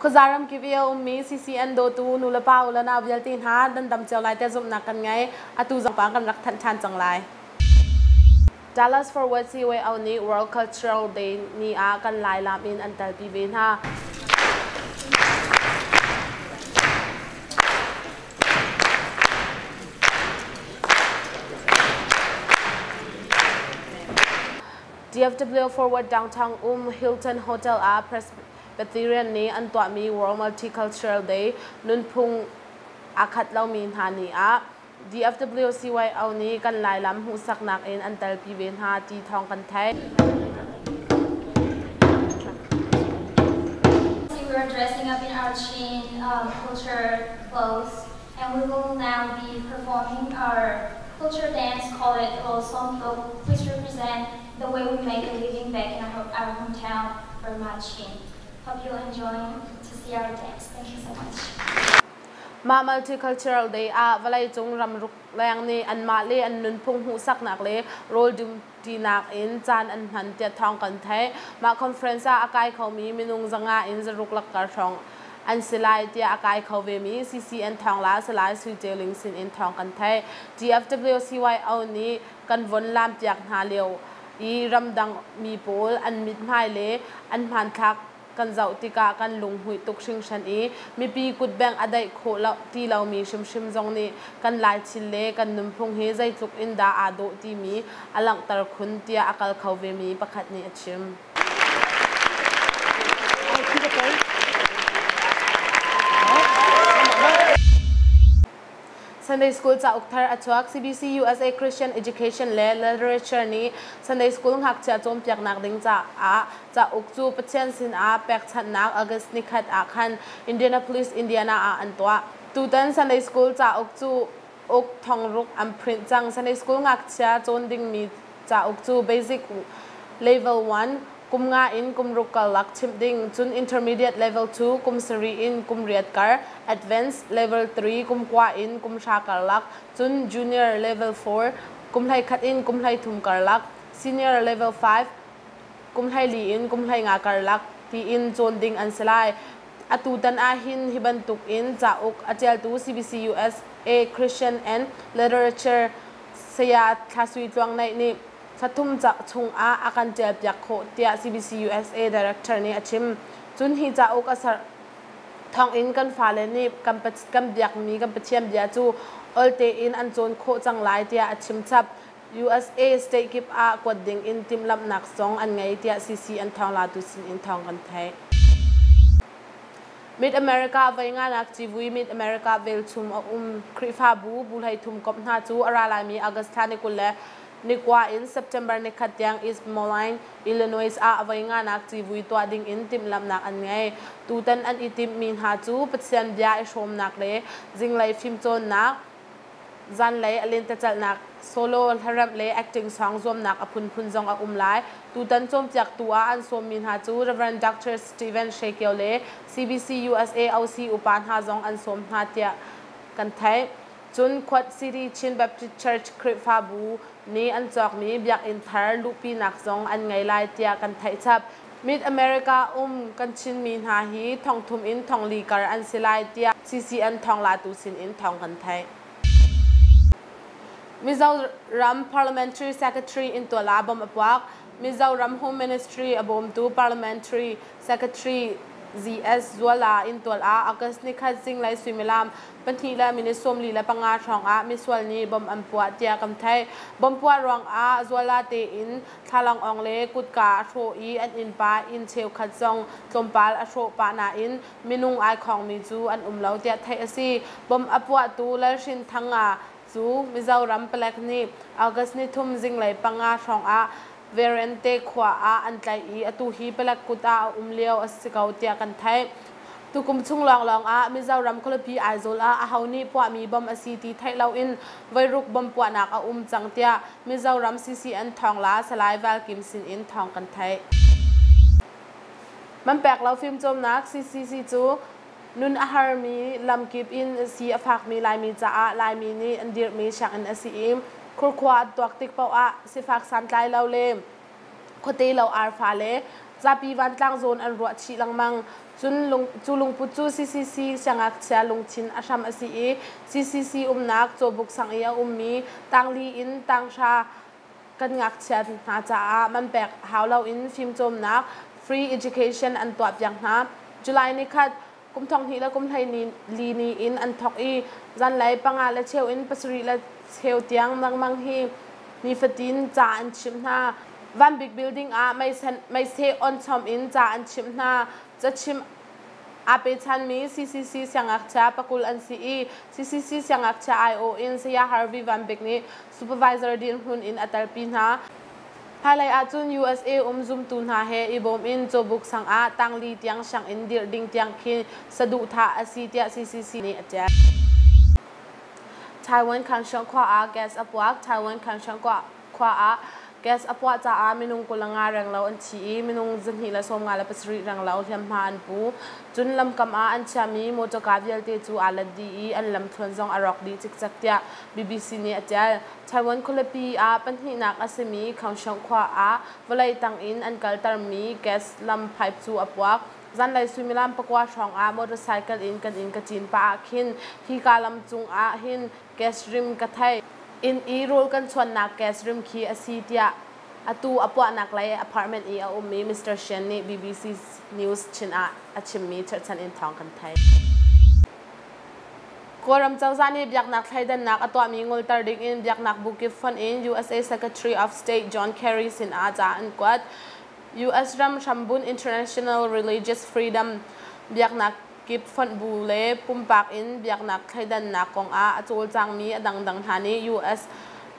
Khuaza ramkip i a ummi CCN dawtu nulepa u le nau vialte hna nan dam cio lai tiah zumhnak kan ngei. Atu zong pa kan rak thanh ṭhan cang lai. Dallas Fort Worth CYO nih World Cultural Day ni ah kan Lai lam in an telpi ve hna. DFW Forward Downtown um Hilton Hotel ah Presbyterian nih an tuahmi World Multicultural Day nunphung aa khat lomi hna ni ah DFWCYO nih kan Lailam hmuhsaknak in an telpi ve hna ti thawng kan theih. We are dressing up in our Chin culture clothes, and we will now be performing our culture dance called Lo Song which represent the way we make a living back in our hometown, Burma, Chin. Hope you enjoy to see our dance. Thank you so much. Mah Multicultural Day ah vawleicung ramruk leng nih anmah le an nunphung hmuhsaknak le rawl dumṭinak in caan an hman tiah thawng kan theih. Mah conference ah a kai khomi minung 500 in 600 lakkar hrawng an si lai tiah a kai kho vemi CCN thawngla Salai Sui Ceu Ling sin in thawng kan theih. DFWCYO nih kan von laampiak hna lio i ramdang mi pawl an mithmai le an hmanthlak kan zoh tikah kan lunghmuih tuk hringhran i mipi kutbengh a daih khawh lo ti lomi hrimhrim zong nih kan Laithil le kan nunphung hi zeitluk in dah aa dawh timi a langhter khun tiah a kal kho vemi pakhat nih a chim. Sunday School cauk thar a chuak. CBC USA Christian Education le Literature nih Sunday School ngakchia cawnpiaknak ding caah cauk cu Pathian sinah pekchanhnak August nikhat ah khan Indianapolis, Indiana ah an tuah. Tutan Sunday School cauk cu uk thongruk an print cang. Sunday School ngakchia cawn dingmi cauk cu Basic Level 1 kum nga in kum ruk karlak chimh ding, cun Intermediate Level 2 kum sarih in kum riat kar, Advanced Level 3 kum kua in kum hra karlak, cun Junior Level 4 kum 11 in kum 13 karlak, Senior Level 5 kum 14 in kum 15 karlak tiin cawn ding an si lai. Atutan ahhin hi bantuk in cauk a ṭialtu CBC USA Christian and Literature Saya Thla Sui Tluang Neih nih thla thum chungah a kan ṭialpiak khawh tiah CBC USA director nih a chim. Cun hi cauk a ser thawngin kan fale nih kan biakmi kan Pathian bia cu ol tein an cawn khawh cang lai tiah a chim chap. USA state kip ah kuat ding in timhlamhnak zong an ngei tiah CCN thawnglatu sin in thawng kan theih. Mid America voi nganak civui Mid America velchum a um Khrihfabu bu 33 komh hna cu a ra laimi August thla ni 20 le ni kua in September nikhat tiang East Moline, Illinois ah a voi nganak civui tuah ding in timhlamhnak an ngei. Tutan an i timhmi hna cu Pathian bia i hrawmnak le zinglei fimcawnnak, zanlei a lentecelhnak, solo, hlaremh le acting song zuamnak a phunphun zong a um lai. Tutan cawnpiaktu ah an sawmmi hna cu Rev. Dr. Steven Shekio le CBC USA OC upa hna zong an sawm hna tiah kan theih. Cun Quad City Chin Baptist Church Khrihfabu nih an cawkmi biakinn thar luhpinak zong an ngei lai tiah kan theih chap. Mid America um kan Chinmi hna hi thongthum in thongli kar an si lai tiah CCN thawnglatu sin in thawng kan theih. Mizoram Parliamentary Secretary in tual ah bom a puak. Mizoram Home Ministry a bawmtu Parliamentary Secretary ZS Zuala in tual ah August nikhat zinglei suimilam 2 le minute 45 hrawng ah misual nih bom an puah tiah kan theih. Bom puah ruang ah Zuala tein Thlalangawng le kutka a hrawh i an innpa inn cheukhat zong tlawmpal a hrawh pah nain minung ai khawngmi cu an um lo tiah theih a si. Bomb a puahtu Lalhrin Thanga cu Mizoram palek nih August nithum zinglei 5 hrawng ah Verente khua ah an tlaih i atu hi palek kut ah a um lio a si ko tiah kan theih. Tukum chung lawnglawng ah Mizoram khualipi Aizawl ah aho nih puahmi bomb a si ti theih loin voiruk bomb puahnak a um cang tiah Mizoram CCN thawngla Salai Val Kim sin in thawng kan theih. Man pek lo fimcawmnak CCC cu nun a harmi lamkip in si a fakmi Laimi caah Laimi nih an dirhmi sianginn a si i khurkhua an tuak tik paoh ah sifak santlai lo le khuate lo arfa le Zapi vantlang zawn an ruah chih lengmang. Cun lung, cu lungput cu CCC siangngakchia lungthin a hram a si i CCC umnak Cawbuk sang i a ummi tangli in tanghra kan ngakchia hna caah man pek hau loin fimcawmnak free education an tuah piak hna. July ni khat kum thong hnih le kum hlei ni li ni in an thok i zanlei panga le cheu in pasarih le cheu tiang lengmang hi nifatin ca an chimh hna. Van Bik Building ah meiseh on chom in ca an chimh hna. Cachimh aa pechanmi CCC siangngakchia pakul an si i CCC siangngakchia aiawh in Saya Harvey Van Bik nih supervisor dirhmun in a telpi hna. Hmailei ahcun USA um zumtu hna he i bawm in Cawbuk sang ah tangli tiang sianginn dirh ding tiang khi saduhthah a si tiah CCC nih a ṭial. Taiwan Kaohsiung khua ah gas a puak. Taiwan Kaohsiung khua ah gas a puah caah minung 25 renglo an thi i minung 257 renglo hliamhma an pu. Cun lamkam ah an chiahmi mawṭawka vialte cu aa let dih i an lamthluan zong a rawk dih cikcek tiah BBC nih a ṭial. Taiwan khualipi ah pahnihnak a simi Kaohsiung khua ah vawlei tang in an kaltermi gas lam pipe cu a puak. Zanlei suimilam pakua hrawng ah motorcycle in kan inn ka cin pah ah khin hika lam cung ah hin gas rim ka theih. Inn i rawl kan chuannak gas rim khi a si tiah atu a puahnak lei apartment i a ummi Mr. Shen nih BBC News Chin ah a chimmi cherhchan in thawng kan theih. Kawlram cozah nih biaknak thleidannak a tuahmi ngolter dingin biaknak bu kip fonh in USA Secretary of State John Kerry sinah ca an kuat. US ram hrambunh International Religious Freedom biaknak kip fonh bu le pumpak in biaknak thleidannak kongah a cawlcangmi a dangdang hna nih US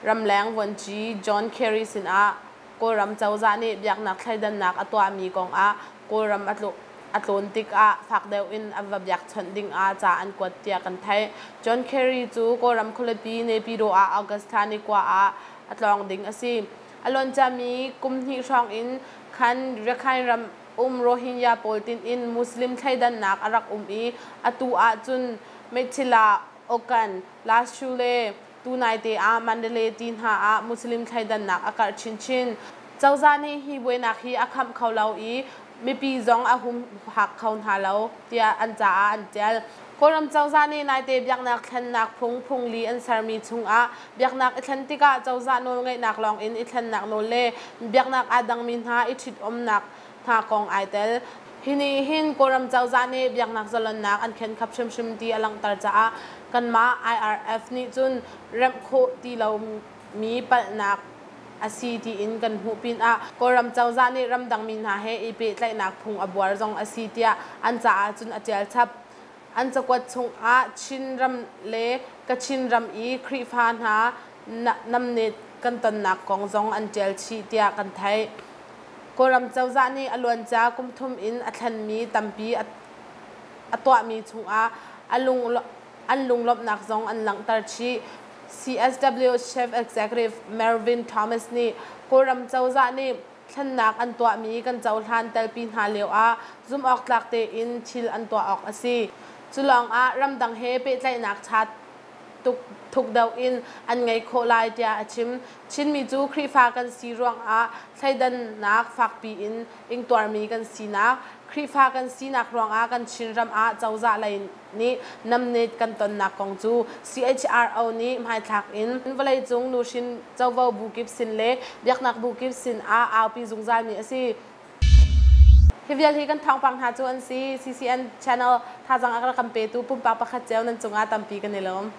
ramleng vuanci John Kerry sinah Kawlram cozah nih biaknak thleidannak a tuahmi kongah Kawlram a tlawn tikah fak deuh in a va biakchawnh dingah ca an kuat tiah kan theih. John Kerry cu Kawlram khualipi Naypyidaw ah August thla ni kua ah a tlawng ding a si. A luanciami kum hnih hrawng in khan Rakhine ram um Rohingya pawl tin in Muslim thleidannak a rak um i atu ahcun Meihtila, Okan, Lashu le Tunaite ah Mandalay ti hna ah Muslim thleidannak a karh chinchin. Cozah nih hi buainak hi a khamh kho lo i mipi zong a humhak kho hna lo tiah an caah an ṭial. Kawlram cozah nih naite biaknak thlennak phung phungli an sermi chungah biaknak i thlen tikah cozah nawlngeihnak lawngin i thlennak nawl le biaknak aa dangmi hna i ṭhitumnak hna kong ai tel. Hi nih hin Kawlram cozah nih biaknak zalonnak an khenkhap hrimhrim ti a langhter caah kanmah IRF nih cun remh khawh ti lomi palhnak a si tiin kan hmuh pinah Kawlram cozah nih ramdangmi hna he i pehtlaihnak phung a buar zong a si tiah an caah cun a ṭial chap. An cakuat chungah Chin ram le Kachin ram i Khrihfa hna namnet kan tonnak kong zong an ṭial chih tiah kan theih. Kawlram cozah nih a luancia kum thum in a thlenmi tampi a tuahmi chungah an lunglawmhnak zong an langhter chih. CSW Chief Executive Mervyn Thomas nih Kawlram cozah nih thlennak an tuahmi kan cohlan telpi hna lioah zumhawktlak tein thil an tuah awk a si. Cu lawngah ramdang he pehtlaihnak ṭha thuk deuh in an ngei khawh lai tiah a chim. Chinmi cu Khrihfa kan si ruangah thleidannak fakpi in ingtuarmi kan sinak, Khrihfa kan sinak ruangah kan Chinram ah cozah lei nih namnet kan tonnak kong cu CHRO nih hmaithlak in vawleicung nuhrin covo bu kip sin le biaknak bu kip sin ah aupi zungzalmi a si. Hi vial hi kan thawngpang hna cu an si. CCN channel thazaang a rak kan petu pumpak pakhat cio nan cungah tampi kan i lawm.